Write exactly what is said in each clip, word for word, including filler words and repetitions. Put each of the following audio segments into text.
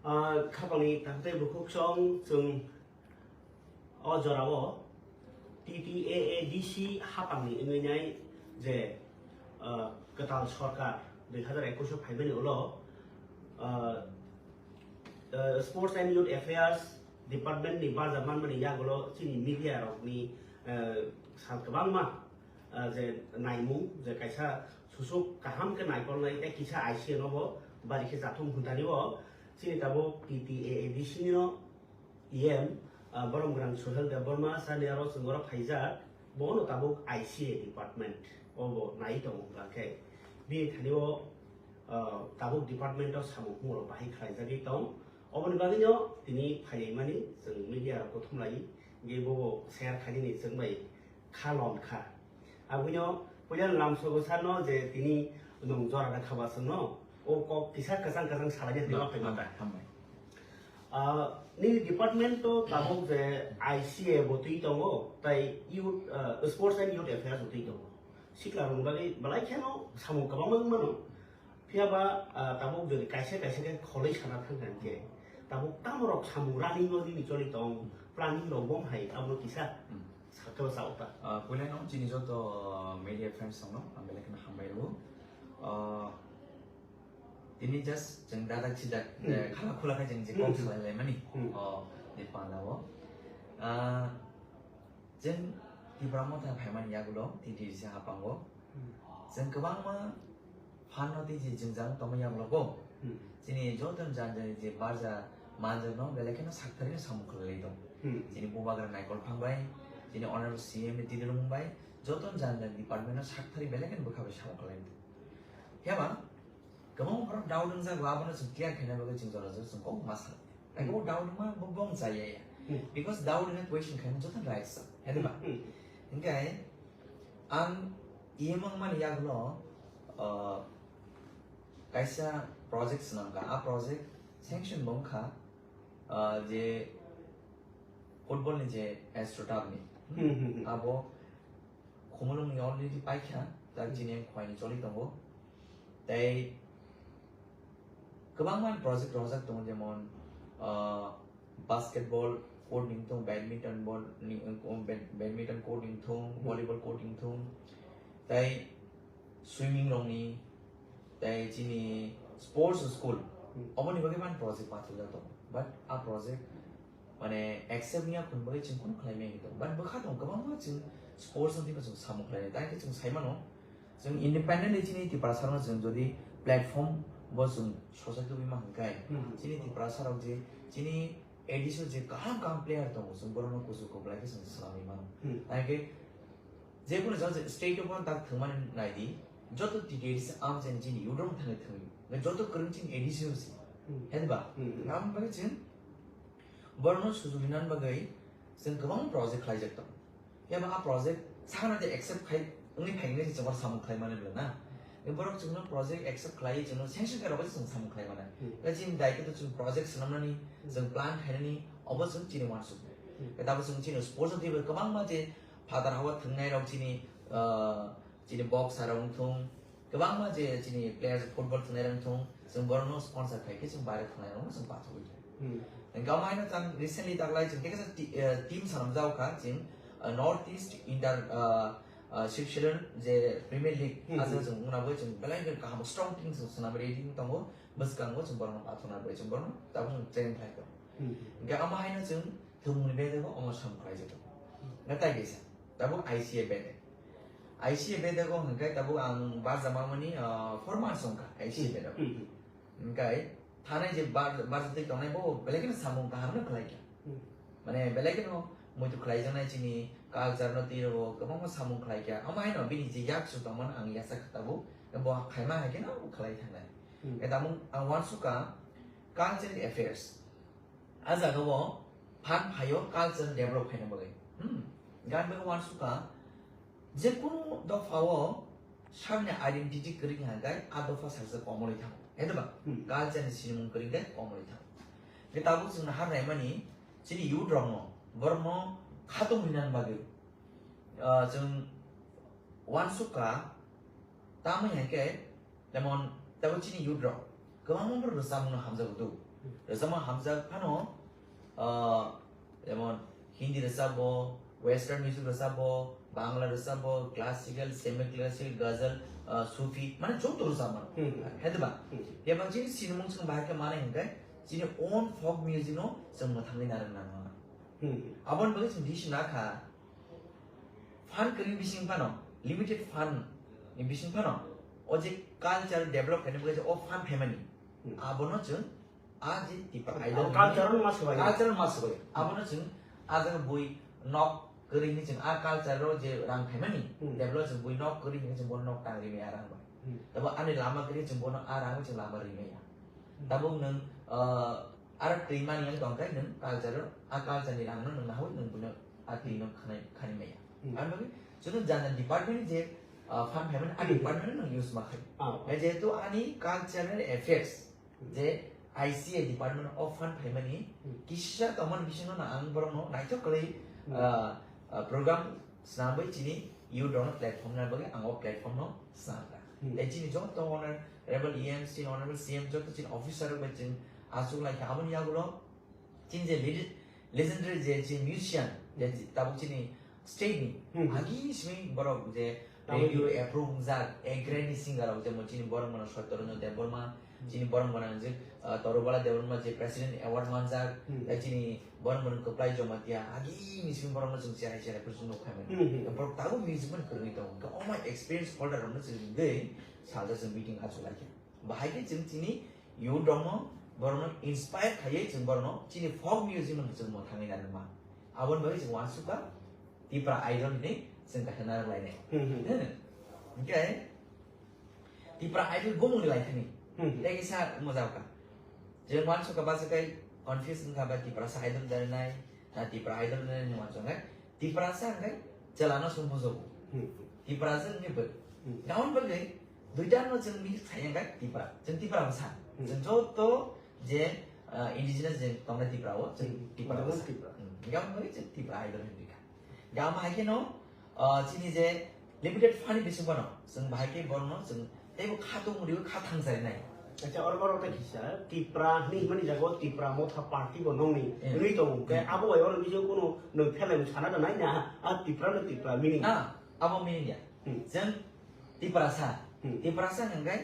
Ah, khapangni takhwtwi bukhuk song chwng o jorao T T A A D C hapangni wngwi nai je, ah, kwtal sorkar dui hazar ekwis o phaimani ulo, ah, ah, Sports and Youth Affairs Department ni barjak manmani yagulo chini media rokni, ah, sal kwbangma, ah, je naimung je kaisa susuk kaham khe naikolnai tei kisa I C A no bo bari khe jathum hwnthani o chini tabuk T T A A D C ni no E M, ah, borom gwnang Sohel Debbarma sani aro chwng oro phaijak, bono tabuk I C A department o bo nai tongo hwnkha khe bini thani o, ah, tabuk department o samung humoro bahai khlaijagwi tong. Oboni bagwino tini phailaimani chwng media rok kothom lai, hwnkhe bobo share khainani chwng bai kha lom kha. Abwino puila lamsogo sano je tini nwng jora da khaba chwngno, o kok kisa kwchang kwchang salaina tini Hambai, ma phaima ta. Hambai. Ah, nini department to tabuk je I C A bo twi tongo, tai youth, ah, sports and youth affairs bo twi tongo. Sikla rok bagwi belai kheno samung kwbangma wng mano. Phiya ba, ah, tabuk jodi kaisa kaisa khe kholoi sana thang kha hwnkhe, tabuk tamo rok samung running o nini choli tong, planning rok bom hai abono kisa Hmm. sakhe o sa o ta. Ah, puila no chini joto media friends rokno ang belai kheno hambai rwo. Ah, tini just chwng dadak sidak, Hmm. eh, khala khula khe chwng je Hmm. kok salai lai mani. Hmm. Oh, ni panda o. Ah, Chwng Tipra Motha phaimani yagulo T T A D C hapango. Hmm. Chwng kwbangma phanno tei je jwngjal tongma yagulo bo. Hmm. Chini joto jani jani je barja manjakno belai kheno sakthari no samung khlai tong. Hmm. Chini bubagra naikol phangbai, chini honorable C M ni twi dwlwng bai, joto jani jani department no sakthari belai kheno bwkha bai samung khlai tong. Phiya ba, Kwbangma borok doubt wngjak, bo abono chwng clear khaina bagwi chwng jora jora chwng kok ma sal. Like, Hmm. o doubt wngma bo bong chaya ya. Hmm. Because doubt wngkha question khaina joto right sa. Hede ba? Hmm. Hingkai ang E M wngmani yagulo, uh, kaisa project swnamkha. A project sanction bo wngkha, uh, je football ni je astroturf ni. Hmm, hmm, hmm. Abo Khumulwng ni already paikha, tak Hmm. chini ang khuaini choli tongo. Tei kwbangma project rojak tongo, jemon, ah, basketball court ni wngthung, badminton ball ni, um, bad-, badminton court ni wngthung, Hmm. volleyball court ni wngthung, tei swimming rokni, tei chini sports school, Hmm. oboni bagwi man project pathajak tongo. But a project mane accept wngya khun bagwi chwng khun khlai maya tong. But bwkha tong kwbangma chwng sports no twibo chwng samung khlai nai. Tai khe chwng sai mano, chwng independently chini Tiprasa no chwng jodi platform bo chwng sochai tubui ma hwnkhai, Hmm. chini Tiprasa rok je chini A D C o je kaham kaham player tongo, chwng borok no kuchuk kwplai khe chwng swlamwi mano. Hmm. Tai khe Jekunu jang je state o phano tak thwngmani nai di, joto T T A D C amchaini chini youth rok thangwi thwngwi, joto kwrwng chini A D C o se. Hmm. Hedi ba? Hmm. Aboni bagwi chwng borokno sujuk rinani bagwi chwng kwbangma project khlaijak tongo. Phiya ba a project sakno je accept khai wngwi phaikhe chwng oro samung khlai mani bwla na. Borok chwngno project accept khlaiwi chwngno sanction khairokbai chwng samung khlai mani. Hmm. Tei chini daitw to chwng project swnamnani, Hmm. chwng plan khainani, obo chwng chini uansuk. Hmm. Tei tabuk chwng chini sports o twibo kwbangma je Phatar hao thwngnai rok chini, ah, chini boxer rok wngthung, kwbangma je chini players football thwngnai rok wngthung, chwng borokno sponsor khai khe chwng baire thwngnai rokno chwng pathogwi tongo. Hmm. Hwnkhe omo haino chwng recently taklai chwng tei kaisa ti-, eh, team sanamjak kha chwng, ah, North East Inter, ah, ah, Switzerland je Premier League Hmm. aswk chwng wngna bagwi chwng belai khe kaham strong team chwng swnam ready wng tongo, bwskango chwng borokno pathogna bagwi chwng borokno tabuk chwng train khlai tongo. Hmm. Hwnkhe omo haino chwng Thwngmungni bedego omo samung khlaijak tongo. Na tai kaisa, tabuk I C A bedek. I C A bedego hwnkhe tabuk ang barjak mangmani, ah, four months wngkha I C A Hmm. bedego. Hmm. Hwnkhe thanai je bar-, barjak twi tongnai bo belai kheno samung kaham no khlaikha. Hmm. Mane belai kheno muitu khlaijaknai chini culture no twi rwo kwbangma samung khlaikha. Omo haino bini je yak su tongmani ang yachak kha tabuk. Bo khaima hai kheno khlai thangnai. Hmm. Khe tabuk ang uansukha cultural affairs. A jaga o phan phaio culture develop khaina bagwi. Hmm. Gan bagwi uansukha, je kunu dopha o sakni identity kwrwi hwnkhai a dopha saksa komorwi thango. Hede ba? Hmm. Culture ni sinimung kwrwi khe komorwi thango. Khe tabuk chwng nahar naimani chini youth rokno, borokno khatung rinani bagwi, ah, chwng uansukha, tamoni hai khe, jemon, tabuk chini youth rok, kwbangma borok rwchapmungno hamjago do. Rwchapma hamjak phano, ah, jemon Hindi rwchapbo, western music rwchapbo, Bangla rwchapbo, classical, semi classical, ghazal, ah, Sufi, mane joto rwchapmano. Hmm. Hai diba? Hmm. Bebak chini sinimung chwng bahai khe manai hwnkhe chini own folk music no chwng mwthangwi narwk nango. Hmm. Aboni bagwi chwng decision nakha, fund kwrwi bising phano, limited fund ni bising phano, o je culture develop khaina bagwi je o fund phaimani, Hmm. abono chwng a je Tipra Idol culture ni no ma swbai. Culture no ma swbai. Abono chwng a jaga bui nok kwrwi ni chwng a culture o je rang phaimani, Hmm. develop chwng bui nok kwrwi ni chwng bo nok tang ri maya rang bai. Hmm. Tabo ani lama kwrwi chwng bono a rang chwng lama ri maya. Hmm. Tabuk nwng, ah, Aro twi mani yang tong khe nwng culture o, a culture ni rang no nwng nahui nwng buino a twi no khanai, khani maya. Hmm. Ani bagwi joto jan jan department ni je, ah, fund phaimani a Hmm. department no nwng use ma khai. Ah. Hai jehetu ani cultural affairs Hmm. je I C A department o fund phaimani Hmm. kisa tongmani bisingo no ang borok no naithok kwrwi, Hmm. ah, ah, program Swnamwi chini youth rokno platform na bagwi ang o platform no swnamkha. Hmm. Tei chini joto honorable E M, chini honorable C M, joto chini officer rok bai chwng achuk laikha. Aboni yagulo chini je lege-, legendary je chini musician, je Hmm. tabuk chini state ni Hmm. agi simi borok je Tabuk radio ni. approve wngjak, A grade ni singer rok, jemon chini borok mano Satya Ranjan Debbarma, Chini borok gwnang je, ah, Torubala Debbarma je President Award manjak, Hmm. tei chini borok gwnang Kwplai Jamatia, agini simi borokno chwng cherai cherai phuru chwng nukha mani. Hmm, hmm. Borok tabuk music man kwrwngwi tongo. Hwnkhe omo experience holder rokno chwng ringwi salsa chwng meeting achuk laikha. Bahai khe chwng chini youth rokno, borokno inspire khaiwi chwng borokno chini folk music no chwng mwthangwi narwkma. Aboni bagwi chwng uansukha Tipra Idol hinwi chwng kaisa narwk lainai. Hmm, hmm. Hmm. Hwnkhe Tipra Idol bumung ni lai thani. Hmm. Tei kisa wngma jao ka. Je uansuk ka bachai kai confuse wngkha ba Tiprasa Idol da nai, na Tipra Idol da nai hinwi uansuk khe. Tiprasa hwnkhe chwla no song bujo. Hmm. Tiprasa hwnkhe bwrwi. Hmm. Gaon bagwi duita no chwng mix khai hwnkhe Tipra. Chwng Tipra bwsa. Hmm. Chwng joto je, ah, indigenous je tongnai Tipra o, chwng Hmm. Tipra Joto bwsa. Tipra. Hmm. Gaon bagwi chwng Tipra Idol hinwi kha. Gama hai kheno, ah, chini je limited fund ni bising bono, chwng bahai khe bono chwng teibo kha tongmani kha thangcharinai. Acha, oro, oro tei kisa Tipra hinwi himani jago Tipra Motha Party bo nongni Hmm. wngwi tongo. Khe Hmm. abo bai oro bising kuno nwng phelai sana da nai na, a Tipra no Tipra meaning. Na, abo meaning ya. Hmm. Chwng Tiprasa. Hmm. Tiprasa hwnkhe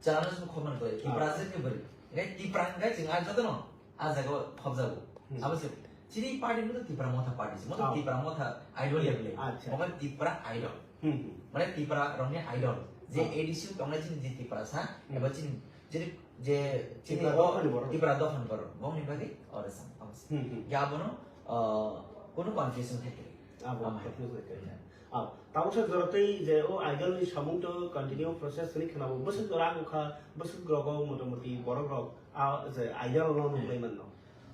Chwla no chwng khobmani kwlai. Ah. Tipra se khe bwrwi. Hwnkhe Tipra hwnkhe chwng a jotono a jaga o khobjago. Hmm. Abo se chini party no Tipra Motha party se. Motha Ah. Tipra Motha Idol ya bwle. Acha. Mokhe Tipra Idol. Hmm, hmm. Mane Tipra rokni idol. Je Ah. A D C o tongnai chini je Tiprasa, Hmm. eba chini je, je chini Tipra o dophani borok. Tipra dophani borok. Bongni bagwi oro sa, abo se. Hmm, hmm. Ya abono, ah, kono confusion thai kwrwi. Abo Amo hai. Confusion thai kwrwi. Ah, tabuksa jora tei je o idol ni samung to continue process hwnwi khwnabo. Bwswk jora ang kha, bwswk rogo motamoti borok rok, ah, je idol no Hmm. nuklai manno.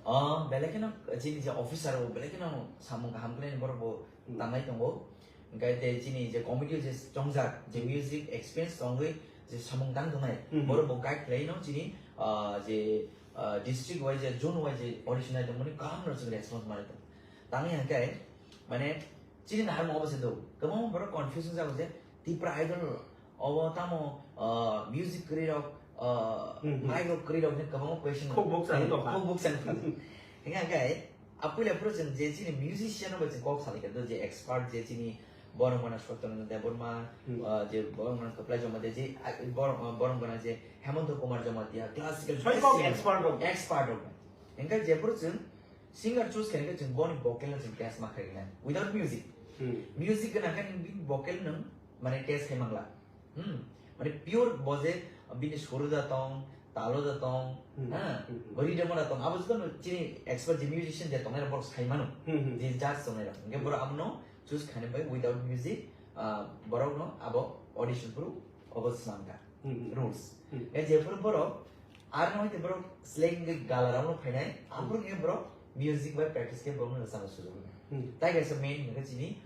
Oh, belai kheno chini je officer rok belai kheno samung kaham khlaini borok bo Hmm. tanglai tongo. Hwnkhe tei chini je committee je chongjak, je Hmm. music experience tongwi je samung tang tongnai, Hmm. borok bo guide khlaino chini, ah, je, ah, district wise, je zone wise je audition nai tongmani kaham no chwng response manwi tongo. Tangwi hwnkhe, mane, chini naharmung obo se do. Kwbangma borok confusion jago je, Tipra Idol obo tamo, ah, music kwrwi rok, ah, Hmm, hmm. mic rok kwrwi rok hinwi kwbangma question Khuk buksa wng tongkha. Khuk buksa wng tongkha. Hingkha hwnkhe, a puila phuru chwng je chini musician rok bai chwng kok salai kha, je expert je chini borok mano Satyananda Debbarma, Hmm. ah, je borok mano Kwplai Jamatia, je, ah, borok, ah, borok mano je Hemanta Kumar Jamatia, classical Soi best kok singer. Expert rok. Expert rok. Hingkhe je phuru chwng Singer choose khaina khe chwng boni vocal no chwng test ma khaina without music. Hmm. Music gwnang khe nini vocal nwng mane test khai mangla. Hmm. Mane pure bo je bini suru da tong, talo da tong, Hmm. ha, Hmm. bo rhythm da tong. Abo joto no chini expert je musician je tongnai borok sai mano. Hmm, hmm. Je judge tongnai rok. Hingkhe borok abono choose khaina bai without music, ah, borok no abo audition phuru obo swnamkha. Hmm, hmm. Rules. Hmm. E jephuru borok, arno hwnkhe borok seleng hwnkhe gala round o phainai, aphuru hwnkhe borok music bai practice khe borokno rwchapna sujuk rwnai. Hmm. Tai kaisa main hwnkhe chini,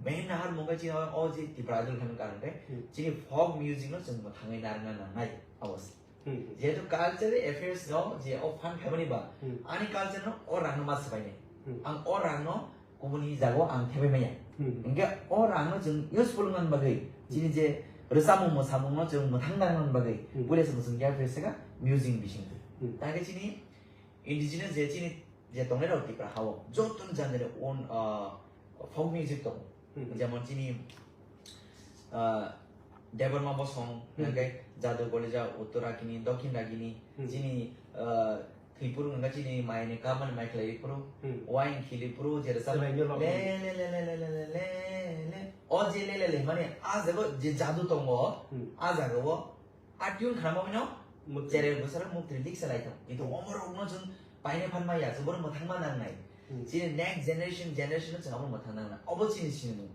main naharmung khe chini o je Tipra Idol khe karon khe, Hmm. chini folk music no chwng mwthangwi narwkna nangnai, abo se. Hmm. Jehetu cultural affairs no je o fund phaimani ba, Hmm. ani culture no o rang no ma swbainai. Hmm. Ang o rang no kubuni jagao ang thebai maya. Hmm. Hingkhe o rangno chwng useful wngna bagwi, chini je rwchapmung mwsamungno chwng mwthang nangna bagwi, Hmm. puila chwng chwng yapri saka music bisingtwi. Hmm. Tangke chini indigenous je chini je tongnai rok Tipra hao, joto ni jani jani own, ah, folk music tongo. Hmm. Jemon chini, ah, Debbarma Bosong, Hmm. hingke Jadu Golija, Uttor Ragini, Dokhin Ragini, Hmm. chini, ah, Thwipuru hingke chini mai ni kabmani mai khlai phuru, Hmm. wine khili phuru, je rwchap Chwraino le, rok. le, le, le. O je le, le, le, mane, a jaga je jadu tongo, Hmm. a jaga o, a tune khnama wngno, Mukti. Chere bwsarok mukti lik salai tong. Kintu Hmm. omorokno chwng paina phan maya, chwng bono mwthangma nangnai. Hmm. Chini next generation, generation no chwng abo mwthang nangnai. Obo chini sinimung.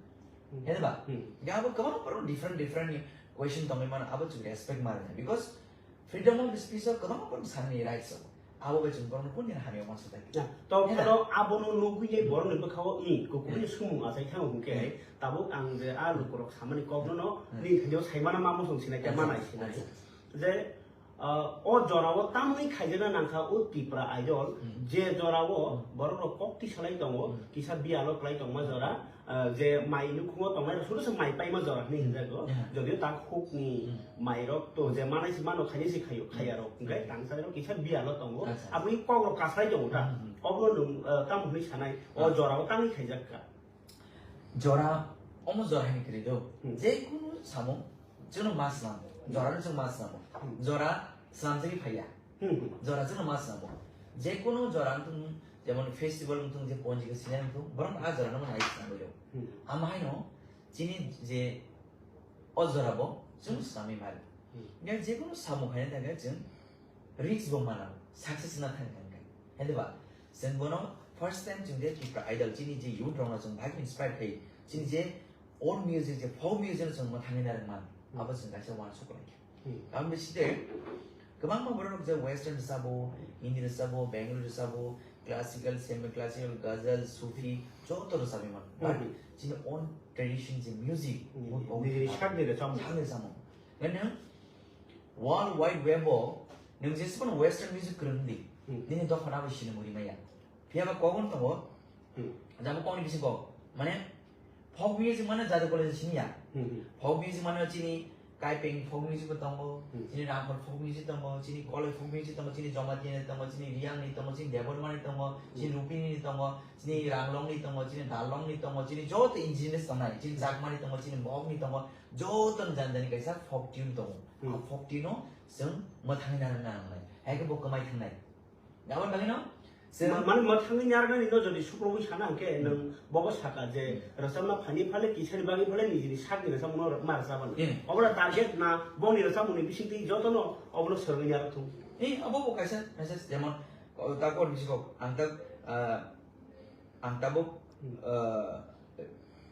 Hmm. Hede ba? Hmm. Ga abo kwbang borok different, different question tongwi mano, abo chwng respect ma rwnai. Because freedom of speech o kwbang borok sanani rights o. Abo bai chwng borokno kuni hamya ma swdai. Ya, to Heda? Phano abono nugwi ye borokni bwkhao, i, kukuini Hmm. sumung achai thango hwnkhe, Hmm. tabuk ang je a lukurok samani kokno no, Hmm. ni thani saimana ma mosong sinai khe Acha, manai acha, sinai. Acha. Je, ah, o jorao tamni khaijana nangkha o Tipra Idol, Hmm. je jorao Hmm. borok rok kok tisalai tongo, Hmm. kisa biyalo klai tongma jora, ah, je mai nukhungo tongnai rok sudu se mai paima jora hinwi hinjago. Hmm. Jodio ta hukni Hmm. mai rok to je manai se mano khaini se khayo, khaya rok, Hmm. hingke tangsa rok kisa biyalo tongo, Acha. Aboni kok rok kasai tongo ta, Hmm, hmm. Kokno nung, ah, tamo hinwi sanai, o Ah. jorao tamni khaijak kha. Jora, omo jora hai kwrwi do. Hmm. Je kunu samung, chwngno ma swnam. Jora no chwng ma swnam. Hmm. Jora swnamjagwi phaiya. Hmm, hmm. Jora chwngno ma swnam. Je kunu jora wngthung, jemon festival wngthung, je ponjika sinai wngthung, borok a jora no nai swnam rw. Hmm. Ama haino chini je o jora bo chwng Hmm. swnamwi mari. Hmm. Nang je kunu samung hai thangkhe chwng risk bo mana, success na thang thang kai. Hede ba, chwng bono first time chwng de Tipra Idol chini je youth rok no chwng bhai inspire khai, chini je own music je folk music no chwng mwthangwi narwk man, Hmm. abo chwng kaisa uansuk lai kha. Hmm. Ang bisi de, kwbangma borok rok je western rwchabo, Hindi rwchabo, Bengali rwchabo, classical, semi classical, ghazal, Sufi, joto rwchabwi man. But Hmm. chini own tradition je music, Hmm. bo, bo Nini sakni rwchamo. Sakni rwchamo. Nang World Wide Web o nwng jesukno western music kwrwng di, Hmm. nini dophano abo sinimung rimaya. Phiya ba kokno tongo, Hmm. jabo kokni bisingo, mane, folk music mane Jadu Golija siniya. Hmm, hmm. Folk music mane chini Kaipeng folk music bo tongo, Hmm. chini Ramphal folk music tongo, chini Koloi folk music tongo, chini Jamatia ni tongo, chini Reang ni tongo, chini Debbarma ni tongo, chini Hmm. Rupini ni tongo, chini Ranglong ni tongo, chini Darlong ni tongo, chini joto indigenous tongnai, chini Chakma ni tongo, chini Mok ni tongo, joto ni jani jani kaisa folk tune tongo. Hmm. A folk tune no chwng mwthangwi narwkna nangnai. Hai khe bo kwmai thangnai. Aboni bagwi no chwng Ma-, mane mwthangwi narwknani no jodi sukrubwi sana hwnkhe Hmm. nwng bobo saka je Hmm. rwchapna phani phale kisani bagwi phale nijini sakni rwchapmungno ma rwchapani. Hmm. Obono target na boni rwchapmungni bisingtwi jotono obono swrwngwi narwk thung. Eh, abo bo kaisa message jemon, o, ta kok bisi kok ang ta, ah, Ang tabuk, Hmm. eh,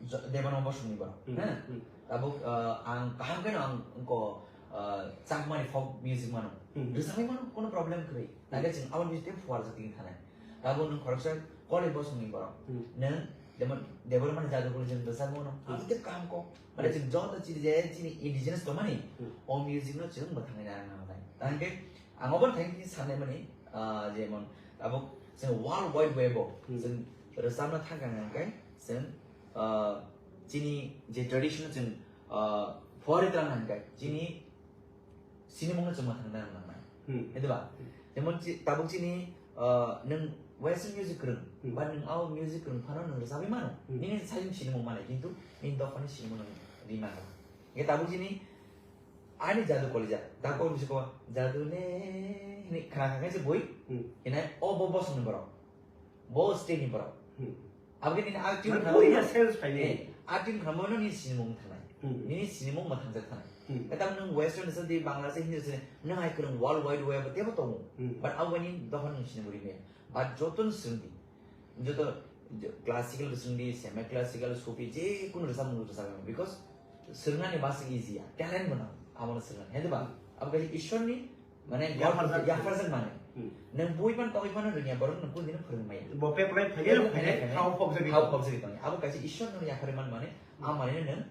jo-, Debbarma Bosongni borok, Hmm, ha? Hmm. Tabuk, eh, ang kaham kheno ang wngko, eh, Chakmani folk music mano. Hmm. Rwchapwi mano, kono problem kwrwi. Hmm. Nangkhe chwng aboni bisingtwi phuarjak tini thanai. Tabuk nwng khoroksa Koloi Bosongni borok. Hmm. Nwng jemon Debbarmani Jadu Golija rwchapwi mano. Hmm. Aboni tei kaham kok. Mane Hmm. chwng joto chini je chini indigenous tongmani, Hmm. o music no chwng mwthangwi narwkna nangnai. Tangkhe ang obo thangwi tini sanai mani, ah, jemon tabuk chwng World Wide Web o Hmm. chwng rwchapna thangkha hwnkhe chwng, ah, chini je tradition chwng, ah, phuarwi tongna hwnkhe chini sinimungno chwng mwthangna nangnai. Hmm. Hede ba? Hmm. Jemon chi-, tabuk chini, ah, nwng western music kwrwng, Hmm. ba nwng o music kwrwng phano nwng rwchapwi mano. Hmm. Nini sajwk sinimung manai, kintu nini dophani sinimung nwng ri mano. Hwnkhe tabuk chini Ani Jadu Golija, da kok bisi ko jadu le hini khna kha khe se boi, Hmm. hinai o bo Bosongni borok, bo state ni borok. Hmm. Aboni ni a tune Mane khna boi bo ya no, sense phai ni. Eh, a tune khna bo no ni sinimung thanai. Hmm. Ni sinimung ma thangjak thanai. Hmm. Kata nwng western se di, Bangla se, Hindi se, nwng hai kwrwng world wide web tebo tongo. Hmm. But aboni dohon nwng sinimung ri me. But joto no swrwng di. Joto jo-, classical bo swrwng di, semi classical, Sufi, je kunu rwchapmung rwchapmung. Because swrwngnani basi easy ya, talent bo nang, abono swrwngnani. Hede ba? Abo kaisa Ishwarni, mane, Yapharjak. Yapharjak mane. Hmm. Nwng bui pan togwi phano rwngya, borok nwng kunu dino phwrwng maya. Bo peplai phaiya, Phaiya, phaiya, phaiya, phaiya. Khao phobjagwi Khao tong. Phobjagwi tong. Abo kaisa Ishwarni yapharwi man mane, Hmm. a mane nwng,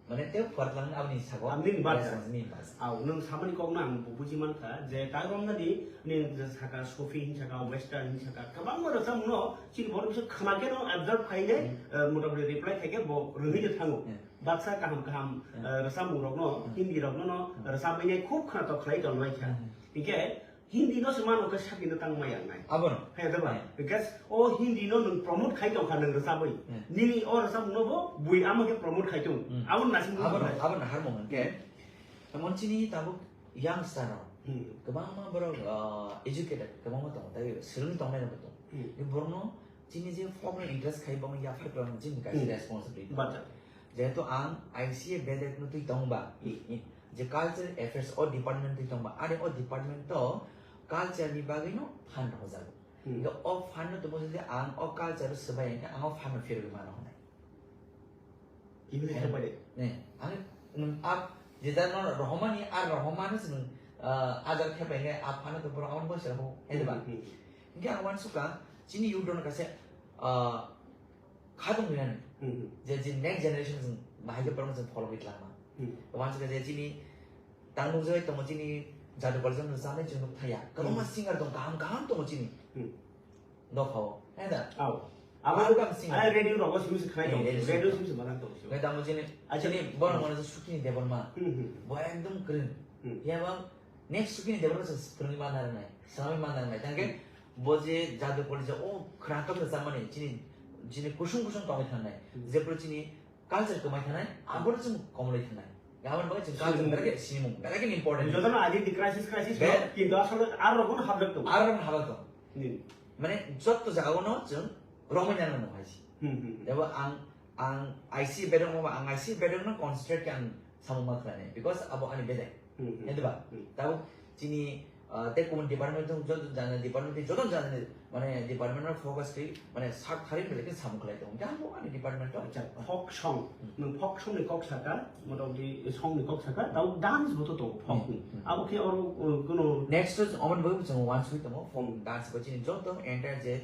mane, tei phuartlang aboni sago. Aboni bata. Yes, aboni bata. Au, nwng samani kokno ang bo buji mankha, je ta romnani, ni je saka Sufi hin saka, western hin saka, kwbangma rwchapmungno chini borok bisa khna khe no observe khainai, Hmm. eh, motamoti reply khaikhe bo rwngwi thango. Hmm. Baksa kaham kaham, Hmm. eh, rwchapmung rokno, Hmm. Hindi rokno no Hmm. rwchapmani khub khna tok khlai tonglai kha. Hmm. Hinkhe Hindi no se mano ke saki no tang maya nai. Abono. Hai da ba. Hmm. Because o Hindi no nung promote khai tong kha nung rwchabwi. Hmm. Nini o rwchapmung no bo bui amo ke promote khai tong. Hmm. Abo nasing mo Abono, nai. Abono harmung ke. Tamon chini tabuk youngster rok. Hmm. Kwbangma borok, ah, educated, kwbangma tongo, tai swrwng tongnai rok tongo. Hmm. Ni borokno chini je folk no interest khai, bono yaphar kwlangni chini kaisa Hmm. responsibility. Bacha. Jehetu ang I C A bedek no twi tongba, Hmm. i, i, je culture affairs o department twi tongba, ani o department to culture ni bagwi no fund rwjago. Hmm. Hingke o fund no tongmo jodi ang o culture swbai hingke ang o fund no phirogwi mano hwnai. Kimini Eh, khe bai de. Eh, ang, nwng ap, jeda no rohomani, ar rohomani se nwng, ah, ajar khe bai khe ap phano to borok aboni bwsai rok, hai de ba? Hmm, hmm. Hingke ang uansukha, chini youth rok no kaisa, ah, khatung rinani. Hmm, hmm. Je, je next generation se nwng bahai khe borok no se follow khe tlangma. Hmm. Uansukha je chini tang nukjagwi tongo chini Jadu College no chamai chwng nukthaya. Kwbangma Hmm. singer tong, kaham kaham tongo chini. Hmm. Dophao. Hai da? Aw. Abo Abo kam sing. Ai radio rogo simi se khnai Eh, tong. Radio Radio simi se balang tong. Ngai tamo jini, Acha. Jini borok mane Sukini Debbarma. Hmm, hmm. Bo ekdom kring. Hmm. Ya bang next Sukini Debbarma se kring mana nai. Sami mana nai. Tangke Hmm. bo je Jadu College o khratok se samani chini, chini kusung kusung tongwi thangnai. Hmm. Jepro chini culture kwmai thanai, abono chwng komlai thanai. Aboni bagwi chwng culture Sinimung. Belai khe sinimung, belai khe important. Jotono identity crisis, crisis Be- no, kintu asole aro rogono habjak tongo. Aro rogono habjak tongo. Hmm. Mane jotto jagao no chwng romwi nang nang hai si. Hmm, hmm, hmm. Ebo ang, ang I C bedok mo ba, ang I C bedok no concentrate khe ang samung ma khlainai, because abo ani bedek. Hmm, hmm. Hai diba? Hmm. Tabuk chini, ah, tei kubun department thung, joto jana department thung, joto jana mane department no focus khe, mane sak thari bele khe samung khlai tongo. Jang bo ani department to. Acha, folk song. Hmm. Nwng folk song ni kok saka, motamoti song ni kok saka, tabuk dance bo to tongo folk Hmm, ni. Hmm. Abo khe oro, uh, kono Next to oman bo chwng one sui tongo, folk Hmm. dance bo chini joto entire je,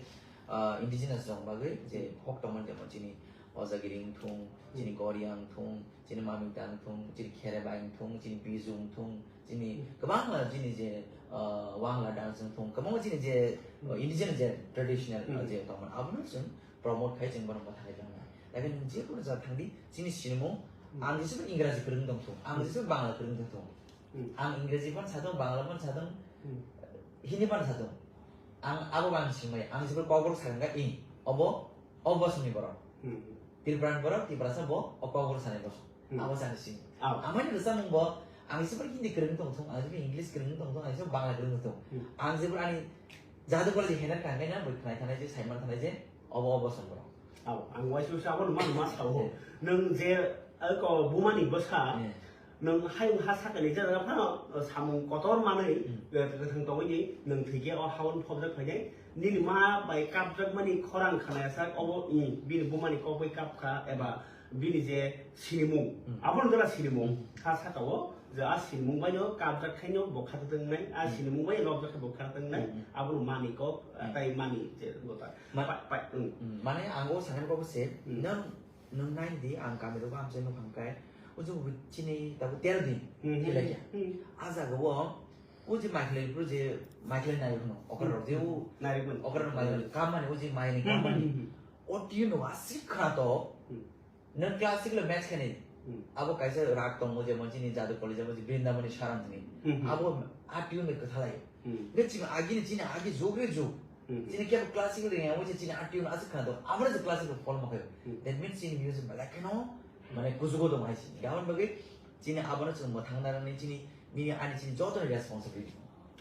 ah, indigenous rok bagwi je Hmm. folk tongmani jemon chini Ojagiri wngthung, chini Hmm. Goriya wngthung, chini Mamita wngthung, chini Kherebai wngthung, chini Biju wngthung, chini Hmm. kwbangma chini je, ah, Wangla dance wngthung, kwbangma chini je, ah, Hmm. indigenous je traditional, ah, Hmm. je tongmani, abono chwng promote khai chwng bono mwthangwi tongmani. Haikhe nwng je kono jaga thangdi, chini sinimung, Hmm. ang jesa Ingraji kwrwng tongthung, ang Hmm. jesa Bangla kwrwng tongthung. Hmm. Ang Ingraji phano sathung, Bangla phano sathung, Hmm. Hindi phano sathung. Ang abo bang singmaya, ang jesa Kokborok sakha, ing, obo, obo bosongni borok. Hmm. Tripura ni borok, Tiprasa bo, o Kokborok sanai bosong. Hmm. Abo sani sing. Abo. Amani rwchapmung bo, ang jesa Hindi kwrwng tongthung, ang jesa English kwrwng tongthung, ang jesa Bangla kwrwng tongthung. Hmm. Ang jesa ani Jadu College hena kangkhe na, bwkhwnai thanai je, saiman thanai je, obo, obo bosong borok. Abo, ang waisa waisa abo numa numa sao. Hmm. Nwng je, ako bumani bwsa, Hmm. nwng hayung ha sakani jaga phano, samung kotor manwi, Hmm. eh, kwthang tongwi di, nwng thwikhe o hawan phobjak phainai. Nini ma bai kapjakmani khorang khanaya sak, obo, i, bini bumani kok bai kapkha, eba bini je sinimung, Hmm. abono jora sinimung, Hmm. ha saka o, je a sinimung bai no kapjak khaino bo khata tongnai, a Hmm. sinimung bai lobjak khe bo khata tongnai, Hmm. abono mani kok, Hmm. tai mani je gota. Ma- Pai, pai, hmm. Hmm, mane ang o sakani kok se, Hmm. nang Nwng nai di, ang kami rok amchai nukhang kai. O je bo chini tabuk tero din Hmm, hmm, thilai ya. Hmm. A jaga o, o je Michael, o je Michael nai hwno, okra rok je o, Hmm. Nai rok mani. Okra rok mai Hmm. kam mani, o je mai ni Hmm, kam mani. Hmm, hmm. O tune no asik khna to. Hmm. Nwng classical match khani. Hmm. Abo kaisa rag tongo, jemon chini Jadu College, jemon chini Brindaban ni Sarang ni. Hmm, hmm. Abo a tune no kwthalai. Hmm. Nge chini agi ni, chini agi jog re jog. Hmm. Chini kebo classical ring amo chini a tune aswk khna tongo. Abo no je classical follow ma khayo. Hmm. That means chini music belai kheno mane kujugo dong hai chini. Aboni bagwi chini abono chwng mwthang narwkni chini, nini ani chini joto ni responsibility.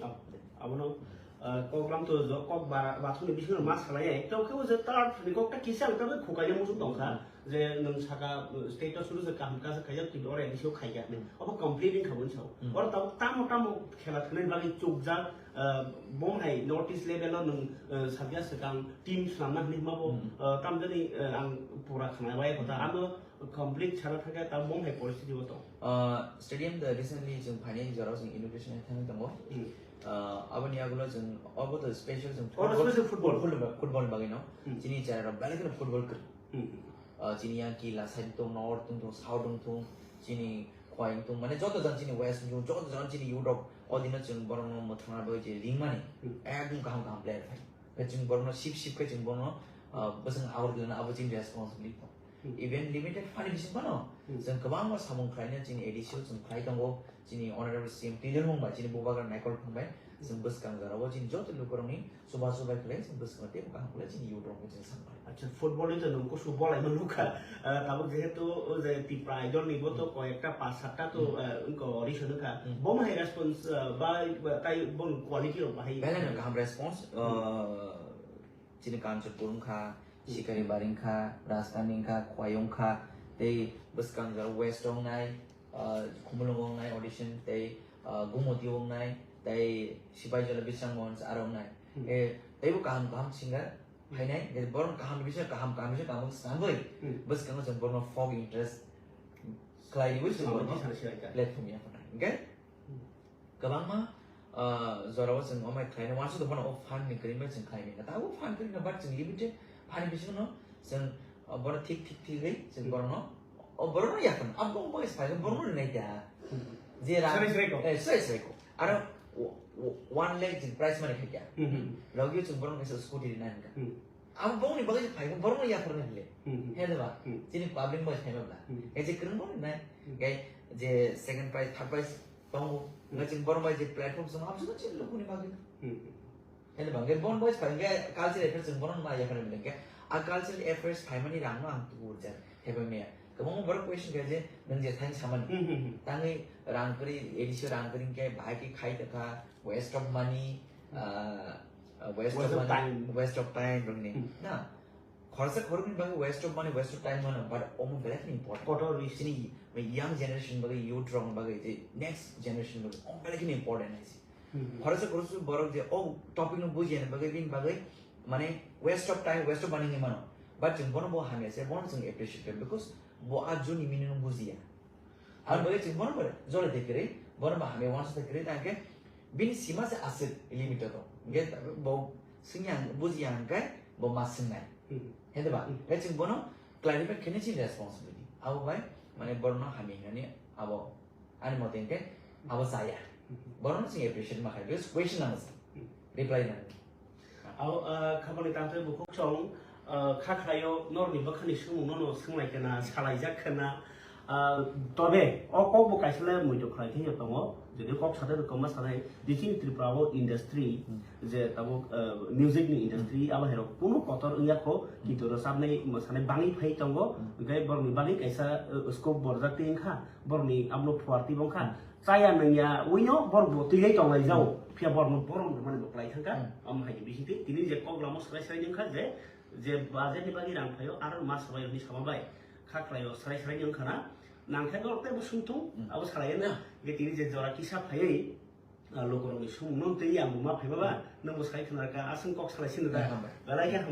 Oh, abono, uh, kok lam to jo, kok ba-, bathumni bisingo ma salai ai. To kebo je third ni kok ta kisa ang ta khukaina muchung tong kha. Hmm. Je nwng saka, uh, state o suru je kaham kasa khaijak, kintu oro A D C o khaijak. Hmm. Obo complete wngkha boni sao. Hmm. Oro tabuk tamo tamo khela thwngnani bagwi chukjak, uh, bom hai North East level o nwng, uh, sabya swkang team swnamna hwnwi hwnba bo, Hmm. uh, tamjani, uh, ang pura khna bai kotha. Hmm. Ano complete sana thangkhe tabuk bom hai poristiti o tong. Uh, stadium the recently chwng phainai jorao chwng inauguration hai thangwi tongo. Hmm. Uh, aboni yagulo chwng obo to special chwng Oro football, special football. Football, football bagwi no. Hmm. Chini chera rok belai kheno football kwrwi. Hmm. Ah, chini yang kila side tong, north tong, south tong, chini khwai tong, mane joto jan chini west tong, joto jan chini youth rok, o dino chwng borokno mwthangna bagwi je ringmani, Hmm. ekdom kaham kaham player phai. Khe chwng borokno sip sip khe chwng borokno, ah, bwswng awar khlaina abo chini responsibility tong. Hmm. Even limited fund bising phano, Hmm. chwng kwbangma samung khlaina chini A D C o chwng khlai tongo, chini honorable C M Tuliram bai, chini Bubagra Naikol thang bai, Chwng bwskang jorao chini joto lukurokni chubachu bai khlai chwng bwskango teibo kaham khlai chini youth rokno chwng samkha. Acha, football ni to nwng kusu bolai mano kha. Ah, tabuk jehetu o je Tipra Idol ni bo to koyekta pas satta to, ah, wngkha audition wngkha. Hmm. Bo bahai response, ah, bai, bai, tai bon quality rok bahai. Belai no kaham response, ah, chini Kanchanpur wngkha, Sikaribari wngkha, Rajdhani wngkha, Khowai wngkha, tei bwskang jora West wngnai, ah, Khumulwng wngnai audition, tei, ah, Gumoti wngnai, tei Sipaijala Bisramganj aro wngnai. Hmm. Eh, teibo kaham kaham singer phainai, je borok kaham bisingo kaham, kaham bisingo kaham swnamwi, hmm, bwskango chwng borokno folk interest khlai riwi chwng borokno platform yapharnai. Hwnkhe, hmm, kwbangma, ah, jorao chwng omai khlaina uansukha phano o fund ni kwrwngma chwng khlai manya. Tabuk fund kwrwngkha, but chwng limited fund ni bisingo chwng, ah, bono thik, thik, thik wi chwng borokno, o borokno yapharnai. Abo wng bai sai borokno rinai da. Hmm. Je rang, sarai sarai ko, eh, sarai sarai ko. Aro o-, o-, one lakh chwng prize money khaikha. Hmm, hmm. Logio chwng borokno kaisa scooty rinai hwnkha. Hmm. Abo bongni bagwi se phaikha, borokno yapharnai hwnle. Hmm, hmm. He de ba? Hmm. Chini public bai phaima bla. Hmm. He je kwrwng bongni nai. Hmm. He je second prize, third prize tongo. Hmm. Ngai chwng borok bai je platform song, abo se chini lukuni bagwi. Hmm. He de ba? He bon bai phaikha, culture affair chwng borokno ma yapharnai hwnle khe. A cultural affairs phaimani rangno ang tubu rwjak. He bai maya. Kwbangma borok question kha je, nwng je thani samani. Hmm, hmm, hmm. Tangwi rang kwrwi, A D C o rang kwrwi khe bahai khe khai tongkha, waste of money, ah, ah, waste of money, waste of time rokni. Hmm. Na, khoroksa khoroknwi bagwi waste of money, waste of time mano, but omo belai kheno important. Kotor ri- Chini young generation bagwi, youth rokni bagwi, je next generation bagwi, omo belai kheno important hai se. Hmm. Khoroksa khoroksa borok je o topic no bujiya ni bagwi, bini bagwi, mane, waste of time, waste of money hinwi mano. But chwng bono bo hamya se, bono chwng appreciate khe, because bo a juni meaning no bujiya. Abo bagwi chwng bono bo jole de kwrwi, bono bo hamya uansuk de kwrwi, tangkhe bini sima se aswk limit o tong. Hwnkhe bo swngya, bujiya hwnkhe bo ma swngnai. Hmm. He de ba? Hmm. Hwnkhe chwng bono clarify khaina chini responsibility. Abo bai, mane, borokno hamya hinani abo ani mote hwnkhe abo chaya. Hmm. Borokno chwng appreciate ma khai, because question nang sa. Hmm. Reply nang. Abo, ah, khabangni tangtwi bukhuk song, ah, kha khlaio norokni bwkhani swngmungno no swnglaikha na, salaijak kha na. Ah, tobe o kok bo kaisa le muitu khlai thangya tongo, jodi kok sade rwkoma sanai, je chini Tripura o industry, hmm, je tabuk, ah, music ni industry, hmm, abo hai rok kunu kotor wngya kho, hmm, kintu rwchapnai, mwsanai bangwi phai tongo, hmm, hwnkhe borokni bagwi kaisa, ah, scope borjak twi wngkha, borokni abono phuartwi bo wngkha. Hmm. Chaya nangya uino borok bo twi lai tonglai jao. Hmm. Phiya borokno borom rwmani bo kwlai thangkha. Hmm. Omo hai bisingtwi tini je kok lama swrai swrai wngkha je, je budget ni bagwi rang phaio aro ma swbai rokni sama bai kha khlaio swrai swrai wngkha na. Nangkhe norok teibo sungthung, hmm, abo salai na. Hwnkhe tini je jora kisa phaiwi, ah, lukurokni sumung no twi ang bo ma phaiba ba, hmm, nwng bo sai khna ka aswng kok salai sino da. Hmm, hambai. Belai khe hambai.